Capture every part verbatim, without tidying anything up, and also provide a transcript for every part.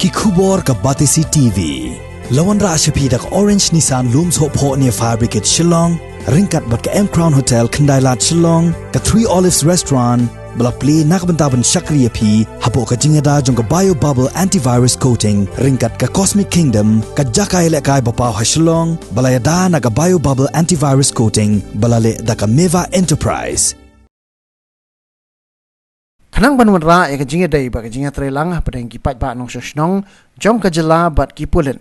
Ki khubor ka Batesi T V. La wanrah sha phi da ka Orange Nissan Lum Sohphoh near Fire Brigade Shillong, ryngkat bad ka M Crown Hotel Khyndailad Shillong, ka Three Olives Restaurant, ba la plie na ka bynta ban shakri ïa phi hapoh ka jingïada jong ka Bio Bubble Antivirus Coating, ryngkat ka Cosmic Kingdom, ka jaka ïalehkai ba paw ha Shillong, ba la ïada na ka Bio Bubble Antivirus Coating, ba la leh da ka Meva Enterprise. Khnang ban wanrah ïa ka jingïadei bad ka jingïatreilang hapdeng ki paidbah nongshong shnong jong ka jylla bad ki pulit,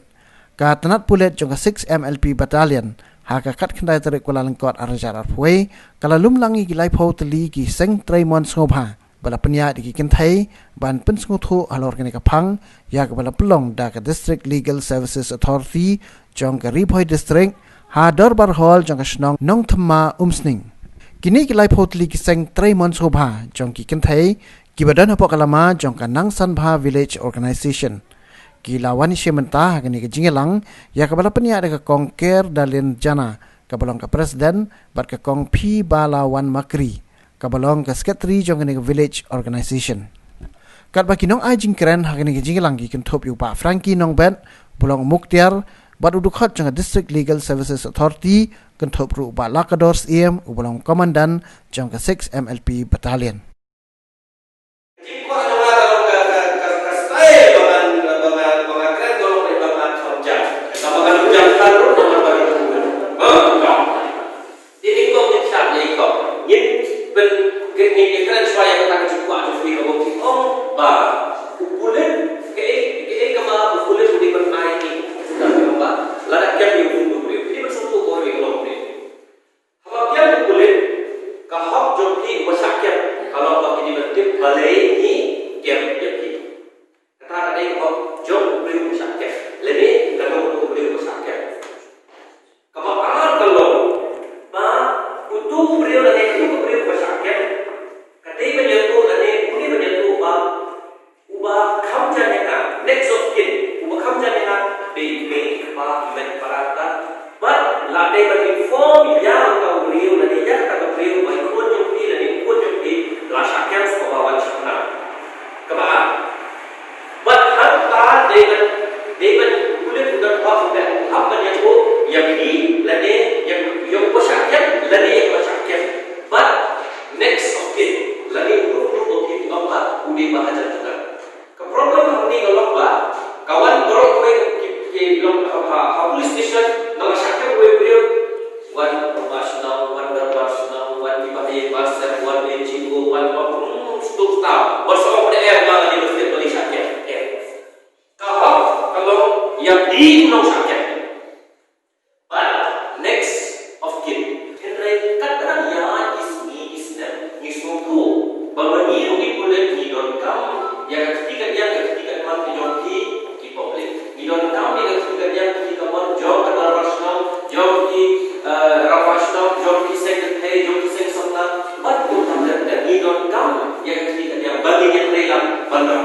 ka tnat pulit jong ka six M L P Battalion, ha ka khatkhyndai tarik Kyllalyngkot arhajar arphew, ka la lum lang ïa ki laiphew tylli ki seng trei mon sngewbha ba la pynïaid da ki kynthei ban pynsngewthuh halor kane ka phang, ïa kaba la pynlong da ka District Legal Services Authority jong ka Ri Bhoi District, ha Dorbar Hall jong ka shnong Nongthymmai Umsning. Kine ki laiphew tylli ki seng trei mon sngewbha jong ki kynthei, kiba don hapoh ka lama jong ka Nongsanbha Village Organization, ki la wan ïashim bynta ha kane ka jingïalang, ïa kaba la pynïaid da ka Kong Ker Dalin Jana, kaba long ka President, bad ka Kong Phi Balawan Makri, kaba long ka Secretary jong kane ka Village Organization. Katba ki nongai jingkren ha kane ka jingïalang ki kynthup ïa u Bah Frankie Nongbet, ba long u Mukhtiar, bad u dkhot jong ka District Legal Services Authority, kynthup ruh u Bah Lakador Syiem, uba long Commandant jong ka six M L P Battalion. Jingkwah jong nga ka long ka, ka, ka, ka style ba ngan, ba ngan, ba ngan kren ka long ba ngan chong jam. Ba ngan chong jam kan ruh ba ngan ba ngan. Ba ngan. Te nyngkong ngin shah nyngkong. Ngin pyn, ngin, ngin kren shwa ïa kata ka jingkwah jong phi kaba phi ong ba u pulit, kaei, kaei kaba u pulit u dei ban ai ïa ki, u dei ban ba lada kem ïa u briew, u dei ban sngewthuh ko ïa ka long u dei. Haba kem u pulit, ka hok jong phi uba shah kem ka long ba phi dei ban tip balei ngi kem ïa phi. Kata ka dei ka hok jong u briew uba shah kem lane ka dong u briew uba shah kem. Kaba ar ka long ba utu u briew lane utu u briew uba shah kem ka dei ban ïathuh lane u dei ban ïathuh ba uba kham jan ïa nga, next of kin, uba kham jan ïa nga, dei mei kpa, mei para ta. Bad la dei ban inform ïa uta u briew lane ïa kata ka briew ba i khun jong phi lane i khun jong phi la shah kem shuwa ba wan shakna. Kaba ar. Bad hangta dei ban, dei ban u pulit u don hok, u don hok ban ïathuh ïa phi lane ïa, ïa uba shah kem lane ïa uba shah kem. Bad next of kin lane u ruh u ruh u phi ong ba u dei ba hajan jong nga. Ka problem hangne ka long ba ka wan baroh kawei ki, ki long ha, ha, ha police station, nga la shah kem kawei u briew. Wan u bah shnong, wan dorbar shnong, wan ki bah ïing bah sem, wan N G O, wan, wan, hmm, stuk ta, wan shnong pada em, nga la dei ban shah kem. Em. Ka hok ka long ïa phi u nongshah kem. Bad next of kin. Hynrei katba dang ïaid ki sngi ki snem, ngi sngewthuh ba ma ngi ruh ki pulit ngi donkam ïa ka kti ka diang ka kti ka kmang ka jong ki, ki public. Ngi donkam ïa ka kti ka diang ka kti ka kmang jong ka dorbar shnong, jong ki, eh, rangbah shnong, jong ki seng kynthei, jong ki seng samla. Bad kumta ter ter ngi donkam ïa ka kti ka diang ba ngin ïatreilang ban ram